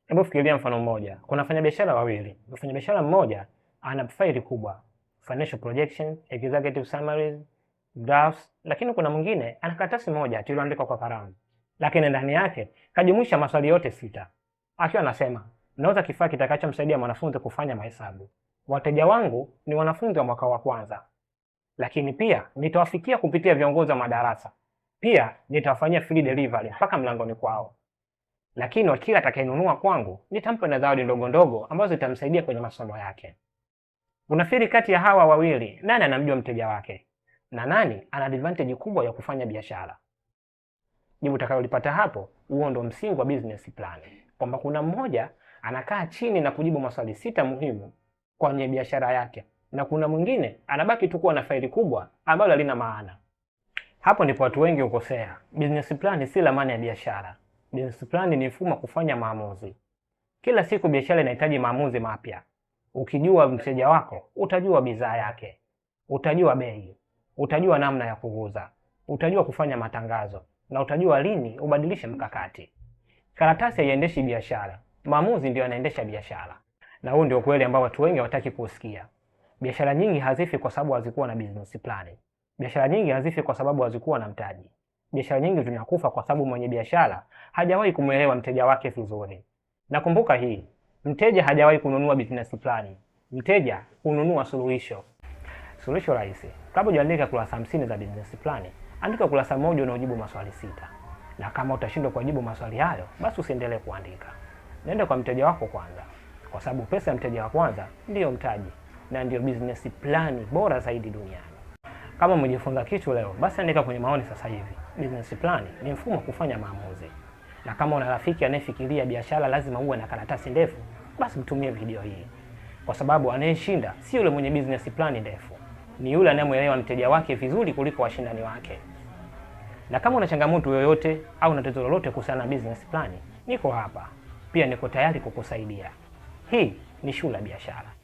Hebu fikiria mfano mmoja. Kuna wafanyabiashara wawili. Mfanyabiashara mmoja ana faili kubwa, financial projection, executive summaries, graphs, lakini kuna mwingine ana karatasi moja tu iliyoandikwa kwa kalamu, lakini ndani yake kajumuisha maswali yote 6, akiwa anasema nauza kifaa kitakachomsaidia mwanafunzi kufanya mahesabu. Wateja wangu ni wanafunzi wa mwaka wa kwanza, lakini pia nitawafikia kupitia viongozi wa madarasa, pia nitawafanyia free delivery mpaka mlangoni kwao, lakini kila atakayenunua kwangu nitampa na zawadi ndogo ndogo ambazo zitamsaidia kwenye masomo yake. Unafikiri kati ya hawa wawili nani anamjua mteja wake na nani ana advantage kubwa ya kufanya biashara? Jibu utakalolipata hapo, huo ndo msingi wa business plan, kwamba kuna mmoja anakaa chini na kujibu maswali 6 muhimu kwenye biashara yake, na kuna mwingine anabaki tu kuwa na faili kubwa ambalo halina maana. Hapo ndipo watu wengi hukosea. Business plan si ramani ya biashara. Business plan ni mfumo wa kufanya maamuzi. Kila siku biashara inahitaji maamuzi mapya. Ukijua mteja wako, utajua bidhaa yake, utajua bei, utajua namna ya kuuza, utajua kufanya matangazo, na utajua lini ubadilishe mkakati. Karatasi haiendeshi biashara, maamuzi ndio yanaendesha biashara. Na huu ndio kweli ambao watu wengi hawataki kusikia. Biashara nyingi hazifi kwa sababu hazikuwa na business plan. Biashara nyingi hazifi kwa sababu hazikuwa na mtaji. Biashara nyingi zinakufa kwa sababu mwenye biashara hajawahi kumuelewa mteja wake vizuri. Na kumbuka hii, mteja hajawahi kununua business plan. Mteja hununua suluhisho. Suluhisho rahisi. Kabla hujaandika kurasa 50 za business plan, andika kurasa moja unaojibu maswali 6. Na kama utashindwa kujibu maswali hayo, basi usiendelee kuandika. Nenda kwa mteja wako kwanza, kwa sababu pesa ya mteja wa kwanza ndiyo mtaji na ndiyo business plan bora zaidi duniani. Kama umejifunza kitu leo, basi andika kwenye maoni sasa hivi. Business plan ni mfumo wa kufanya maamuzi. Na kama una rafiki anayefikiria biashara lazima uwe na karatasi ndefu, basi mtumie video hii. Kwa sababu anayeshinda si yule mwenye business plan ndefu, ni yule anayemuelewa mteja wake vizuri kuliko washindani wake. Na kama una changamoto yoyote au una tatizo lolote kuhusiana na business plan, niko hapa. Pia niko tayari kukusaidia. Hii ni Shule ya Biashara.